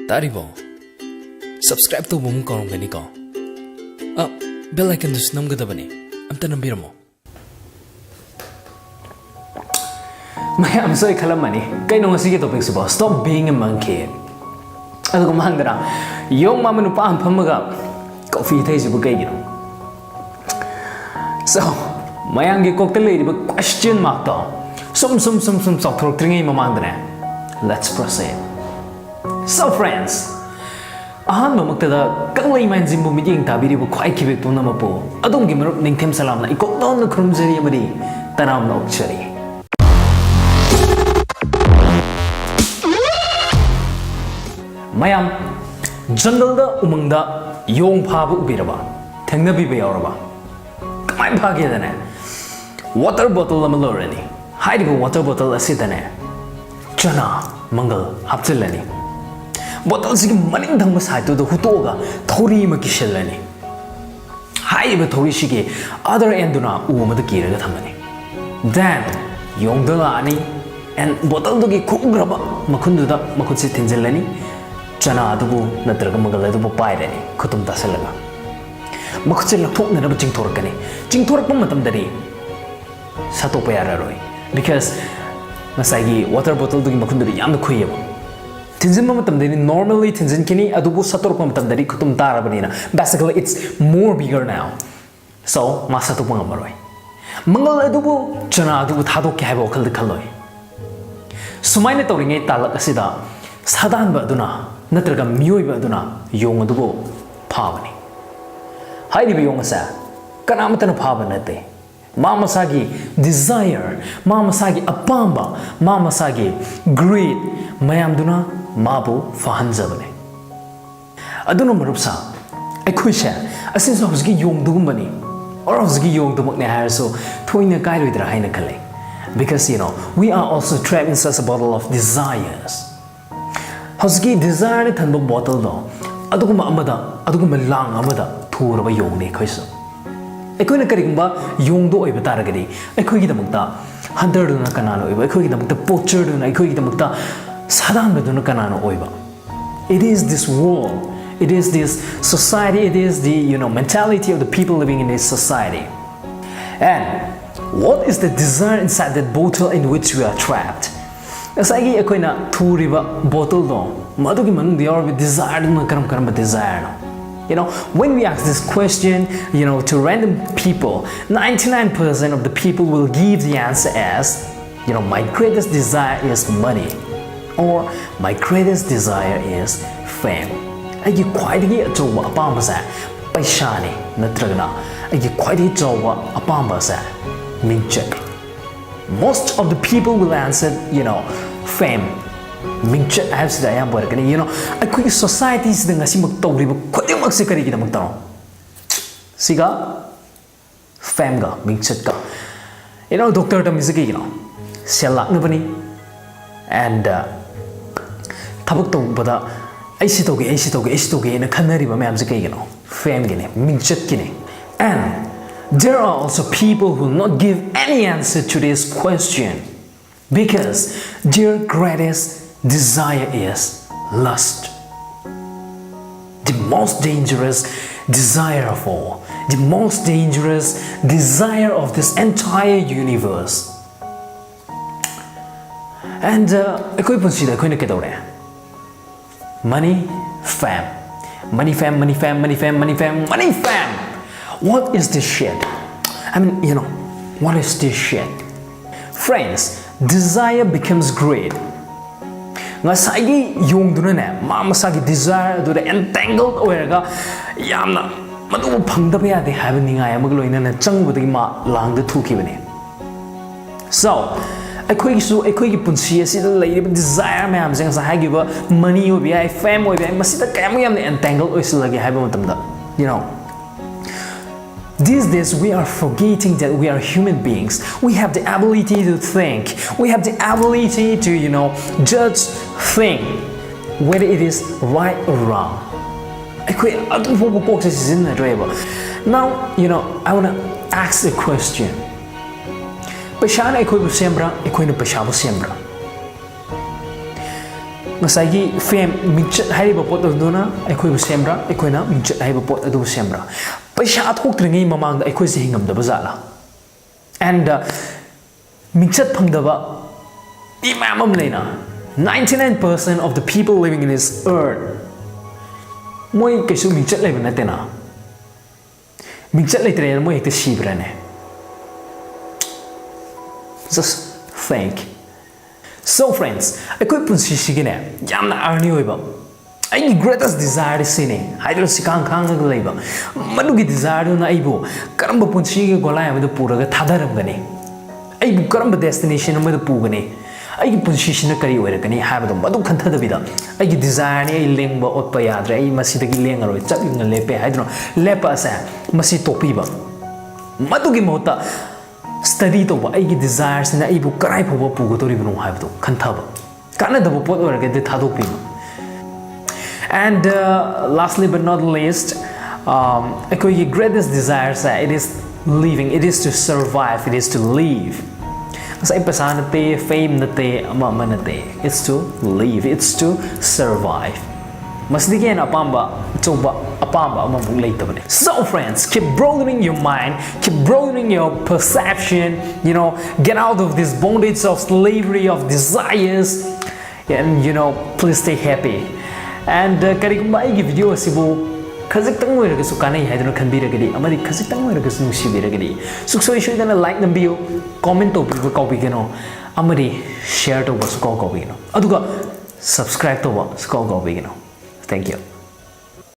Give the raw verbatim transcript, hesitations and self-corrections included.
ꯇꯥꯔꯤꯕꯣ? Subscribe ꯇꯧꯕ ꯑꯃꯨꯛ ꯀꯥꯎꯔꯝꯒꯅꯤꯀꯣ? ꯑ, bell icon ꯗꯨꯁꯨ ꯅꯝꯒꯗꯕꯅꯤ꯫ ꯑꯝꯇ ꯅꯝꯕꯤꯔꯝꯃꯣ꯫ ꯃꯌꯥꯝꯁꯨ ꯑꯩ ꯈꯜꯂꯝꯃꯅꯤ, "ꯀꯩꯅꯣ ꯉꯁꯤꯒꯤ topic ꯁꯤꯕꯣ? Stop being a monkey." ꯑꯗꯨꯒ ꯃꯥꯡꯗꯅ ꯌꯣꯡ ꯃꯥꯟꯕ ꯅꯨꯄꯥ ꯑꯃ ꯐꯝꯃꯒ coffee ꯊꯛꯏꯁꯤꯕꯨ ꯀꯩꯒꯤꯅꯣ? So, ꯃꯌꯥꯝꯒꯤ ꯀꯣꯛꯇ ꯂꯩꯔꯤꯕ question mark ꯇꯣ ꯁꯨꯝ ꯁꯨꯝ ꯁꯨꯝ ꯁꯨꯝ ꯆꯥꯎꯊꯣꯔꯛꯇ꯭ꯔꯤꯉꯩ ꯃꯃꯥꯡꯗꯅꯦ, let's proceed. So friends, ꯑꯍꯥꯟꯕꯃꯛꯇꯗ ꯀꯪꯂꯩ ꯃꯥꯏꯟꯖꯤꯟꯕꯨ ꯃꯤꯠꯌꯦꯡ ꯇꯥꯕꯤꯔꯤꯕ ꯈ꯭ꯋꯥꯏ ꯈꯤꯕꯦꯛ ꯄꯨꯝꯅꯃꯛꯄꯨ ꯑꯗꯣꯝꯒꯤ ꯃꯔꯨꯞ ꯅꯤꯡꯊꯦꯝ ꯁꯂꯥꯝꯅ ꯏꯀꯣꯛ ꯇꯥꯎꯅ ꯈꯨꯔꯨꯝꯖꯔꯤ ꯑꯃꯗꯤ ꯇꯔꯥꯝꯅ ꯑꯣꯛꯆꯔꯤ꯫ ꯃꯌꯥꯝ, ꯖꯪꯒꯜꯗ, ꯎꯃꯪꯗ ꯌꯣꯡ ꯐꯥꯕ ꯎꯕꯤꯔꯕ? ꯊꯦꯡꯅꯕꯤꯕ ꯌꯥꯎꯔꯕ? ꯀꯃꯥꯏꯅ ꯐꯥꯒꯦꯗꯅꯦ, water bottle ꯑꯃ ꯂꯧꯔꯅꯤ꯫ ꯍꯥꯏꯔꯤꯕ water bottle ꯑꯁꯤꯗꯅꯦ ꯆꯅꯥ, ꯃꯪꯒꯜ ꯍꯥꯞꯆꯤꯜꯂꯅꯤ꯫ Bottle ꯁꯤꯒꯤ ꯃꯅꯤꯡ ꯊꯪꯕ side ꯇꯨꯗ ꯍꯨꯠꯇꯣꯛꯑꯒ ꯊꯧꯔꯤ ꯑꯃ ꯀꯤꯁꯤꯜꯂꯅꯤ꯫ ꯍꯥꯏꯔꯤꯕ ꯊꯧꯔꯤꯁꯤꯒꯤ other end ꯗꯨꯅ ꯎ ꯑꯃꯗ ꯀꯤꯔꯒ ꯊꯝꯃꯅꯤ꯫ Then, ꯌꯣꯡꯗꯣ ꯂꯥꯛꯑꯅꯤ and bottle ꯗꯨꯒꯤ ꯈꯨꯈ꯭ꯔꯕ ꯃꯈꯨꯟꯗꯨꯗ ꯃꯈꯨꯠꯁꯤ ꯊꯤꯟꯖꯤꯜꯂꯅꯤ꯫ ꯆꯅꯥ ꯑꯗꯨꯕꯨ ꯅꯠꯇ꯭ꯔꯒ ꯃꯪꯒꯜ ꯑꯗꯨꯕꯨ ꯄꯥꯏꯔꯅꯤ ꯈꯨꯇꯨꯝ ꯇꯥꯁꯤꯜꯂꯒ꯫ ꯃꯈꯨꯠꯁꯦ ꯂꯧꯊꯣꯛꯅꯅꯕ ꯆꯤꯡꯊꯣꯔꯛꯀꯅꯤ꯫ ꯆꯤꯡꯊꯣꯔꯛꯄ ꯃꯇꯝꯗꯗꯤ ꯁꯠꯇꯣꯛꯄ ꯌꯥꯔꯔꯣꯏ, because ꯉꯁꯥꯏꯒꯤ water bottle ꯗꯨꯒꯤ ꯃꯈꯨꯟꯗꯨꯗꯤ ꯌꯥꯝꯅ ꯈꯨꯏꯌꯦꯕ꯫ ꯊꯤꯟꯖꯤꯟꯕ ꯃꯇꯝꯗꯗꯤ, normally ꯊꯤꯟꯖꯤꯟꯈꯤꯅꯤ, ꯑꯗꯨꯕꯨ ꯁꯠꯇꯣꯔꯛꯄ ꯃꯇꯝꯗꯗꯤ ꯈꯨꯇꯨꯝ ꯇꯥꯔꯕꯅꯤꯅ, basically it's more bigger now. So, ꯃꯥ ꯁꯠꯇꯣꯛꯄ ꯉꯝꯃꯔꯣꯏ꯫ ꯃꯪꯒꯜ ꯑꯗꯨꯕꯨ, ꯆꯅꯥ ꯑꯗꯨꯕꯨ ꯊꯥꯗꯣꯛꯀꯦ ꯍꯥꯏꯕ ꯋꯥꯈꯜꯗ ꯈꯜꯂꯣꯏ꯫ ꯁꯨꯃꯥꯏꯅ ꯇꯧꯔꯤꯉꯩ ꯇꯥꯂꯛ ꯑꯁꯤꯗ ꯁꯥꯗꯥꯟꯕ ꯑꯗꯨꯅ ꯅꯠꯇ꯭ꯔꯒ ꯃꯤꯑꯣꯏꯕ ꯑꯗꯨꯅ ꯌꯣꯡ ꯑꯗꯨꯕꯨ ꯐꯥꯕꯅꯤ꯫ ꯍꯥꯏꯔꯤꯕ ꯌꯣꯡ ꯑꯁꯦ ꯀꯅꯥꯃꯠꯇꯅ ꯐꯥꯕ ꯅꯠꯇꯦ꯫ ꯃꯥ ꯃꯁꯥꯒꯤ desire, ꯃꯥ ꯃꯁꯥꯒꯤ ꯑꯄꯥꯝꯕ, ꯃꯥ ꯃꯁꯥꯒꯤ greed ꯃꯌꯥꯝꯗꯨꯅ ꯃꯥꯕꯨ ꯐꯥꯍꯟꯖꯕꯅꯤ꯫ ꯑꯗꯨꯅ ꯃꯔꯨꯞꯁꯥ, ꯑꯩꯈꯣꯏꯁꯦ ꯑꯁꯤꯁꯨ ꯍꯧꯖꯤꯛꯀꯤ ꯌꯣꯡꯗꯨꯒꯨꯝꯕꯅꯤ, or ꯍꯧꯖꯤꯛꯀꯤ ꯌꯣꯡꯗꯨꯃꯛꯅꯦ ꯍꯥꯏꯔꯁꯨ ꯊꯣꯏꯅ ꯀꯥꯏꯔꯣꯏꯗ꯭ꯔꯥ ꯍꯥꯏꯅ ꯈꯜꯂꯦ꯫ Because, you know, we are also trapped in such a bottle of desires. ꯍꯧꯖꯤꯛꯀꯤ desire ꯅ ꯊꯟꯕ bottle ꯗꯣ, ꯑꯗꯨꯒꯨꯝꯕ ꯑꯃꯗ, ꯑꯗꯨꯒꯨꯝꯕ ꯂꯥꯡ ꯑꯃꯗ ꯊꯨꯔꯕ ꯌꯣꯡꯅꯤ ꯑꯩꯈꯣꯏꯁꯨ꯫ ꯑꯩꯈꯣꯏꯅ ꯀꯔꯤꯒꯨꯝꯕ ꯌꯣꯡꯗꯣ ꯑꯣꯏꯕ ꯇꯥꯔꯒꯗꯤ, ꯑꯩꯈꯣꯏꯒꯤꯗꯃꯛꯇ hunter ꯗꯨꯅ ꯀꯅꯥꯅ ꯑꯣꯏꯕ? ꯑꯩꯈꯣꯏꯒꯤꯗꯃꯛꯇ poacher ꯗꯨꯅ, ꯑꯩꯈꯣꯏꯒꯤꯗꯃꯛꯇ ꯁꯥꯗꯥꯟꯕꯗꯨꯅ ꯀꯅꯥꯅ ꯑꯣꯏꯕ? It is this world, it is this society, it is the, you know, mentality of the people living in this society. And what is the desire inside that bottle in which we are trapped? ꯉꯁꯥꯏꯒꯤ ꯑꯩꯈꯣꯏꯅ ꯊꯨꯔꯤꯕ ꯕꯣꯇꯜꯗꯣ, ꯃꯗꯨꯒꯤ ꯃꯅꯨꯡꯗ ꯌꯥꯎꯔꯤꯕ ꯗꯤꯖꯥꯌꯔꯗꯨꯅ ꯀꯔꯝ ꯀꯔꯝꯕ ꯗꯤꯖꯥꯌꯔꯅꯣ? You know, when we ask this question, you know, to random people, ninety-nine percent of the people will give the answer as, you know, my greatest desire is money, or my greatest desire is fame. ꯑꯩꯒꯤ ꯈ꯭ꯋꯥꯏꯗꯒꯤ ꯑꯆꯧꯕ ꯑꯄꯥꯝꯕꯁꯦ ꯄꯩꯁꯥꯅꯤ, ꯅꯠꯇ꯭ꯔꯒꯅ ꯑꯩꯒꯤ ꯈ꯭ꯋꯥꯏꯗꯒꯤ ꯆꯥꯎꯕ ꯑꯄꯥꯝꯕꯁꯦ ꯃꯤꯡꯆꯠꯅꯤ. Most of the people will answer, you know, fame. ꯃꯤꯡꯆꯠ ꯍꯥꯏꯕꯁꯤꯗ ꯑꯌꯥꯝꯕ ꯑꯣꯏꯔꯛꯀꯅꯤ. You know, ꯑꯩꯈꯣꯏꯒꯤ ꯁꯣꯁꯥꯏꯇꯤꯁꯤꯗ ꯉꯁꯤꯃꯛ ꯇꯧꯔꯤꯕ ꯈꯨꯗꯤꯡꯃꯛꯁꯦ ꯀꯔꯤꯒꯤꯗꯃꯛꯇꯅꯣ? ꯁꯤꯒ ꯐꯦꯝꯒ, ꯃꯤꯡꯆꯠꯀ. You know, ꯗꯣꯛꯇꯔ ꯇꯝꯃꯤꯁꯦ ꯀꯩꯒꯤꯅꯣ? ꯁꯦꯜ ꯂꯥꯛꯅꯕꯅꯤ. And uh, ꯊꯕꯛ ꯇꯧꯕꯗ ꯑꯩ ꯁꯤ ꯇꯧꯒꯦ, ꯑꯩ ꯁꯤ ꯇꯧꯒꯦ, ꯑꯩ ꯁꯤ ꯇꯧꯒꯦ ꯍꯥꯏꯅ ꯈꯟꯅꯔꯤꯕ ꯃꯌꯥꯝꯁꯦ ꯀꯩꯒꯤꯅꯣ? ꯐꯦꯝꯒꯤꯅꯤ, ꯃꯤꯡꯆꯠꯀꯤꯅꯤ. And there are also people who not give any answer to this question because their greatest desire is lust. The most dangerous desire of all, the most dangerous desire of this entire universe. And uh, ꯑꯩꯈꯣꯏ ꯄꯨꯟꯁꯤꯗ ꯑꯩꯈꯣꯏꯅ ꯀꯩꯗꯧꯔꯦ? Money, fame. Money, fame, money, fame, money, fame, money, fame, money, fame. What is this shit? I mean, you know, what is this shit? Friends, desire becomes greed. ꯉꯁꯥꯏꯒꯤ ꯌꯣꯡꯗꯨꯅꯅꯦ, ꯃꯥ ꯃꯁꯥꯒꯤ desire ꯑꯗꯨꯗ entangle ꯑꯣꯏꯔꯒ ꯌꯥꯝꯅ ꯃꯗꯨꯕꯨ ꯐꯪꯗꯕ ꯌꯥꯗꯦ ꯍꯥꯏꯕ ꯅꯤꯡꯉꯥꯏ ꯑꯃꯒ ꯂꯣꯏꯅꯅ ꯆꯪꯉꯨꯕꯗꯒꯤ ꯃꯥ ꯂꯥꯡꯗ ꯊꯨꯈꯤꯕꯅꯤ. So, ꯑꯩꯈꯣꯏꯒꯤꯁꯨ ꯑꯩꯈꯣꯏꯒꯤ ꯄꯨꯟꯁꯤ ꯑꯁꯤꯗ ꯂꯩꯔꯤꯕ ꯗꯤꯖꯥꯌꯔ ꯃꯌꯥꯝꯁꯦ, ꯉꯁꯥꯏ ꯍꯥꯏꯈꯤꯕ ꯃꯅꯤ ꯑꯣꯏꯕ ꯌꯥꯏ, ꯐꯦꯝ ꯑꯣꯏꯕ ꯌꯥꯏ, ꯃꯁꯤꯗ ꯀꯌꯥꯃꯨꯛ ꯌꯥꯝꯅ ꯑꯦꯟꯇꯦꯡꯒꯜ ꯑꯣꯏꯁꯤꯜꯂꯒꯦ ꯍꯥꯏꯕ ꯃꯇꯝꯗ, you know, these days we are forgetting that we are human beings. We have the ability to think. We have the ability to, you know, judge thing, whether it is right or wrong. ꯑꯩꯈꯣꯏ ꯑꯗꯨ ꯐꯥꯎꯕ ꯀꯣꯛꯁꯦ ꯁꯤꯖꯤꯟꯅꯗ꯭ꯔꯦꯕ. Now, you know, I wanna ask a question. ꯄꯩꯁꯥꯅ ꯑꯩꯈꯣꯏꯕꯨ ꯁꯦꯝꯕ꯭ꯔꯥ, ꯑꯩꯈꯣꯏꯅ ꯄꯩꯁꯥꯕꯨ ꯁꯦꯝꯕ꯭ꯔꯥ? ꯉꯁꯥꯏꯒꯤ fame, ꯃꯤꯡꯆꯠ ꯍꯥꯏꯔꯤꯕ ꯄꯣꯠ ꯑꯗꯨꯅ ꯑꯩꯈꯣꯏꯕꯨ ꯁꯦꯝꯕ꯭ꯔꯥ, ꯑꯩꯈꯣꯏꯅ ꯃꯤꯡꯆꯠ ꯍꯥꯏꯕ ꯄꯣꯠ ꯑꯗꯨꯕꯨ ꯁꯦꯝꯕ꯭ꯔꯥ? ꯄꯩꯁꯥ ꯊꯣꯛꯇ꯭ꯔꯤꯉꯩ ꯃꯃꯥꯡꯗ ꯑꯩꯈꯣꯏꯁꯦ ꯍꯤꯡꯉꯝꯗꯕ ꯖꯥꯠꯂꯥ? And uh, ꯃꯤꯡꯆꯠ ꯐꯪꯗꯕ ꯃꯤ ꯃꯌꯥꯝ ꯑꯃ ꯂꯩꯅ, ninety nine percent of the people living in this earth, ꯃꯣꯏ ꯀꯩꯁꯨ ꯃꯤꯡꯆꯠ ꯂꯩꯕ ꯅꯠꯇꯦꯅ꯫ ꯃꯤꯡꯆꯠ ꯂꯩꯇ꯭ꯔꯦꯅ ꯃꯣꯏ ꯍꯦꯛꯇ ꯁꯤꯕ꯭ꯔꯥꯅꯦ? Just think. So friends, ꯑꯩꯈꯣꯏ ꯄꯨꯟꯁꯤꯁꯤꯒꯤꯅꯦ, ꯌꯥꯝꯅ ꯑꯥꯔꯅꯤ ꯑꯣꯏꯕ, "ꯑꯩꯒꯤ greatest desire ꯁꯤꯅꯤ" ꯍꯥꯏꯗꯨꯅ ꯁꯤꯈꯥꯡ ꯈꯥꯡꯉꯒ ꯂꯩꯕ, ꯃꯗꯨꯒꯤ ꯗꯤꯖꯥꯏꯔꯗꯨꯅ ꯑꯩꯕꯨ ꯀꯔꯝꯕ ꯄꯨꯟꯁꯤꯒꯤ ꯒꯣꯂꯥꯏ ꯑꯃꯗ ꯄꯨꯔꯒ ꯊꯥꯗꯔꯝꯒꯅꯤ? ꯑꯩꯕꯨ ꯀꯔꯝꯕ destination ꯑꯃꯗ ꯄꯨꯒꯅꯤ? ꯑꯩꯒꯤ ꯄꯨꯟꯁꯤꯁꯤꯅ ꯀꯔꯤ ꯑꯣꯏꯔꯛꯀꯅꯤ ꯍꯥꯏꯕꯗꯣ ꯃꯗꯨ ꯈꯟꯊꯗꯕꯤꯗ, "ꯑꯩꯒꯤ ꯗꯤꯖꯥꯏꯔꯅꯤ, ꯑꯩ ꯂꯦꯡꯕ ꯑꯣꯠꯄ ꯌꯥꯗ꯭ꯔꯦ, ꯑꯩ ꯃꯁꯤꯗꯒꯤ ꯂꯦꯡꯉꯔꯣꯏ, ꯆꯞ ꯌꯨꯡꯅ ꯂꯦꯞꯄꯦ" ꯍꯥꯏꯗꯨꯅ ꯂꯦꯞꯄ ꯑꯁꯦ, ꯃꯁꯤ ꯇꯣꯛꯄꯤꯕ꯫ ꯃꯗꯨꯒꯤ ꯃꯍꯨꯠꯇ study ꯇꯧꯕ, ꯑꯩꯒꯤ ꯗꯤꯖꯥꯏꯔꯁꯤꯅ ꯑꯩꯕꯨ ꯀꯔꯥꯏ ꯐꯥꯎꯕ ꯄꯨꯒꯗꯧꯔꯤꯕꯅꯣ ꯍꯥꯏꯕꯗꯣ ꯈꯟꯊꯕ꯫ ꯀꯥꯟꯅꯗꯕ ꯄꯣꯠ ꯑꯣꯏꯔꯒꯗꯤ ꯊꯥꯗꯣꯛꯄꯤꯕ꯫ And uh, lastly but not least, um, ꯑꯩꯈꯣꯏꯒꯤ greatest desire say, it is living, it is to survive, it is to live. ꯉꯁꯥꯏ ꯄꯩꯁꯥ ꯅꯠꯇꯦ, fame ꯅꯠꯇꯦ, ꯑꯃ ꯑꯃ ꯅꯠꯇꯦ, it's to live, it's to survive. ꯃꯁꯤꯗꯒꯤ ꯍꯦꯟꯅ ꯑꯄꯥꯝꯕ, ꯑꯆꯧꯕ ꯑꯄꯥꯝꯕ ꯑꯃꯃꯨꯛ ꯂꯩꯇꯕꯅꯦ꯫ So friends, keep broadening your mind, keep broadening your perception, you know, get out of this bondage of slavery of desires, and you know, please stay happy. And uh, ꯀꯔꯤꯒꯨꯝꯕ ꯑꯩꯒꯤ video ꯑꯁꯤꯕꯨ ꯈꯖꯤꯛꯇꯪ ꯑꯣꯏꯔꯒꯁꯨ ꯀꯥꯟꯅꯩ ꯍꯥꯏꯗꯨꯅ ꯈꯟꯕꯤꯔꯒꯗꯤ ꯑꯃꯗꯤ ꯈꯖꯤꯛꯇꯪ ꯑꯣꯏꯔꯒꯁꯨ ꯅꯨꯡꯁꯤꯕꯤꯔꯒꯗꯤ, ꯁꯨꯡꯁꯣꯏ ꯁꯣꯏꯗꯅ like ꯅꯝꯕꯤꯌꯨ, comment ꯇꯧꯕꯤꯕ ꯀꯥꯎꯕꯤꯒꯅꯨ, ꯑꯃꯗꯤ share ꯇꯧꯕ ꯁꯨꯀꯥꯎ ꯀꯥꯎꯕꯤꯒꯅꯨ, ꯑꯗꯨꯒ subscribe ꯇꯧꯕ ꯁꯨꯀꯥꯎ ꯀꯥꯎꯕꯤꯒꯅꯨ꯫ Thank you.